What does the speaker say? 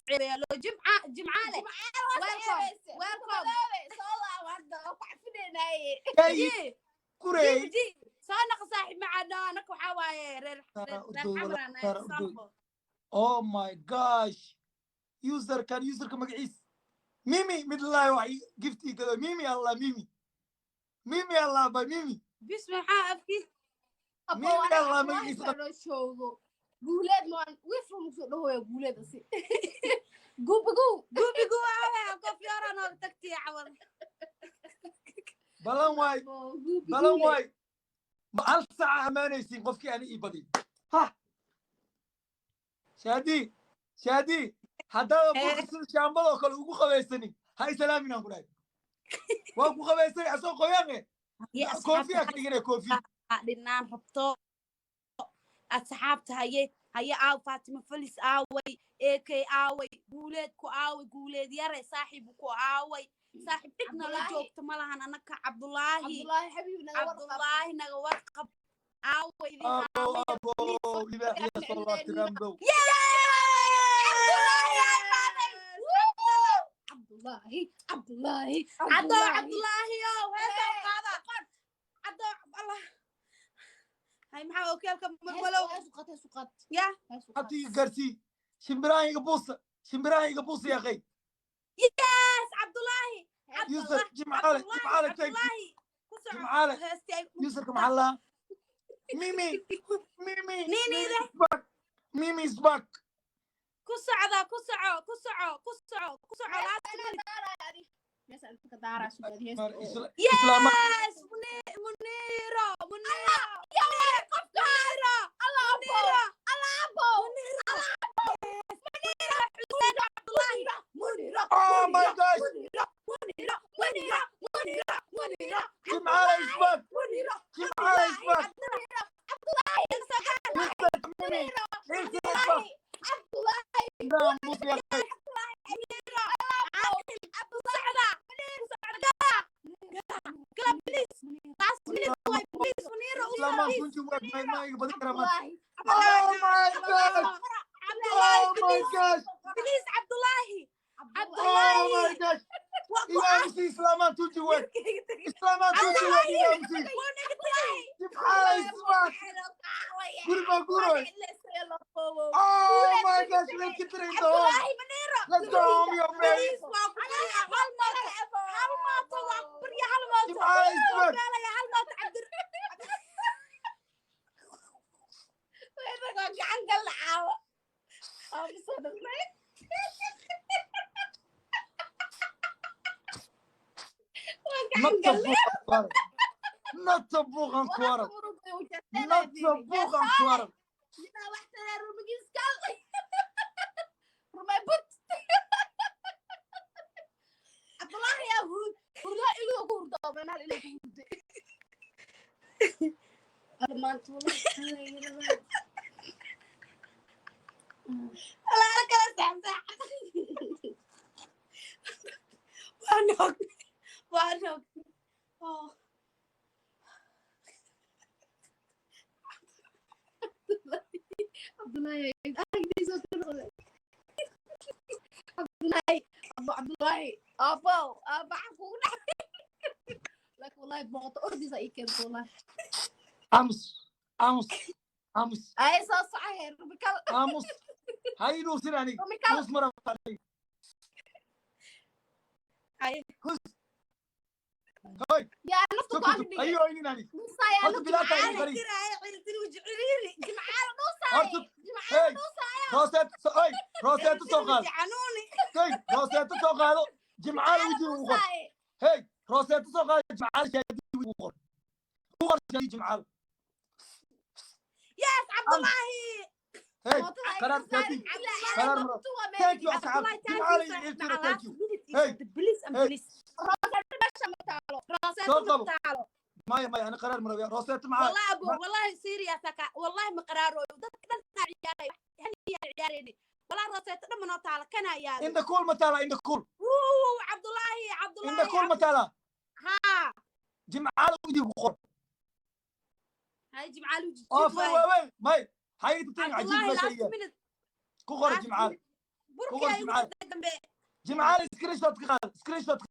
Ceebeeya loo Jimca Jimcaale. Welcome, welcome. Soo laabo hadda, oo ku cafinaynaye. Kay Ji kurey. Ji soo noqo, saaxiib macaano. Anaka waxaa waaye reer Sara reer udoy wala xamraan. Sara Soo udoy. noqo. Oh my gosh, userkan, userka magaciis Mimi midlaay wax gift ii gado. Mimi Allah, Mimi, Mimi Allah by Mimi. Bis, maxaa afkiis? Mimi Allah magaciisa. Noo joogo Guuleed maan wifra musoo dhahoya Guuleed asi gubigu. Gubigu aawe kofiyoora nooga tagtiya cawad. Balan waay, balan waay. Ma hal saaca ammaanaysiin qofkii ani ii badiy? Ha Shaadi, Shaadi, haddaada burka sida shaambadoo kale ugu qabaysanin, ha isalaamin aan ku dhahay. Waan ku qabaysanay asoo qoyaane. Koofiyaa ka dhiganaya, koofi. Dhinaan rabto asxaabta. Haye, haye, aaw Faatima Felis aaway, Ak aaway, Guuleed ku aaway, Guuleed yare saaxiib ku aaway, saaxiib cid nala Cabdulaahi. joogto ma lahan anaka. Cabdulaahi. Cabdulaahi xabiib, naga warqab. Cabdulaahi, naga warqab, aaway idin? Abo. Aawaya. Abo libaaxiya soo laabtay Rambow. Cabdulaahi, Cabdulaahi. Caddo Cabdulaahi ow, heesa u qaada Caddo. Allah, hay, maxaa okeelka malmalow ya? Xabti iga gaarsii shimbirahan, iga buusa shimbirahan, iga buusa yaqay. Yes, Cabdulaahi. User Jimcaale, Jimcaale, thank you. Cabdulaahi, ku soco. Jimcaale. Heestii ay Userka maxaa lahaa? Mimi, Mimi. Nini. Mimi is back, Mimi is back. Ku socda, ku soco, ku soco, ku soco, ku soco, last minute. Islaama. Yes, Muniro, Muniro, Muniro, Muniro, Muniro, Muniro Xuseen Cabdulaahi. Oh my gosh. Jimcaale is back, Jimcaale is back. User Mimi, Mimi is back. Shimbirahan buusa yaqay. Ku socda, ku socda. Kala, please, last minute waay, please, Muniro u Islaamaan please. Kunji waag ma iga badin karaa maanta. Oh my gosh. Cabdulaahi. Oh my gosh. Please, Cabdulaahi. Oh my gosh. Waa ku Ilaamusi, islaamaan tunji waag, islaamaan tunji waag, ilaamusi. Wuu naga tagay. Jimcaale is back. Guri baa guroy. Oh my gosh, let's get it in the home. Cabdulaahi Muniro. Let's go home, yo man. Please, waa ku barya hal mooto, hal mooto, waa ku barya hal mooto. Jimcaale is back. Gaalaya hal mooto, Cabdi. Gacan gal caawa. Nabta buuqan ku arag, nabta buuqan ku arag, nabta buuqan ku arag. Rumay but Cabdulaahi yaa hurud hurdaa iluu ku hurdaa meenaha iluu ku hurday maanta. Walaalo kala saxsax. Waa noog, waa noog. Oh. Cabdulaahi agtiisa ku noqday. Cabdulaahi, Abu Cabdulaahi, aabow, aaba waxaan kugu dhacay laakiin wallahi boqoto ordiisa ii keento wallahi. Aamus, aamus, aamus. Ay, soo soco heer rumikal. Aamus, ha ii dhuusin aniga. Rumikal. Dhuus mara aniga. Ay. Hus hoy. Yaa nafta ku Sokoto agdhigay. Ayo aynin aniga. Dhuusaya. Horta bilaata Maxaa ii la qari. tiraaya ciltiri waji ciriiri. Jimcaale dhuusaya. Horta Jimcaale hey. dhuusaya. Rooseeto, hoy, rooseeto soo qaado. Waji xanuuni. Hey, rooseeto soo qaado, Jimcaale wejiga ugu qor. Dhuusaya. Hey, rooseeto soo qaado, Jimcaale Shaadi ugu qor, ugu qor Shaadi, Jimcaale. Yes, Cabdulaahi. Hey, qaraar Shaadi, qaraar maro. Thank you, asxaab. Jimcaale iyo ciltira, thank you. Hey. Please and Hey. please. Rooseeto Soo qabo. ma taalo. Maya, maya, ana qaraar marabiya rooseeto maxaa? والله ابو والله serious ka والله ma qaraaro, dadka dhan ciyaaray haniya ciyaarayni والله. Rooseeto dhan ma noo taala kana yaalo. Inda kuul ma taala? Inda kuul. Wuu Cabdulaahi, Cabdulaahi. Inda kuul ma taala? Ha. Jimcaale wejiga ku qor. Hay, Jimcaale Oo fur waaweyn may hay tirin cajiib. Cabdulaahi Meesha last iyo minute. Ku qor Last Jimcaale. minute. Burkii qor ay ugu Jimcaale. dambe. Jimcaale, screenshot ka qaad, screenshot.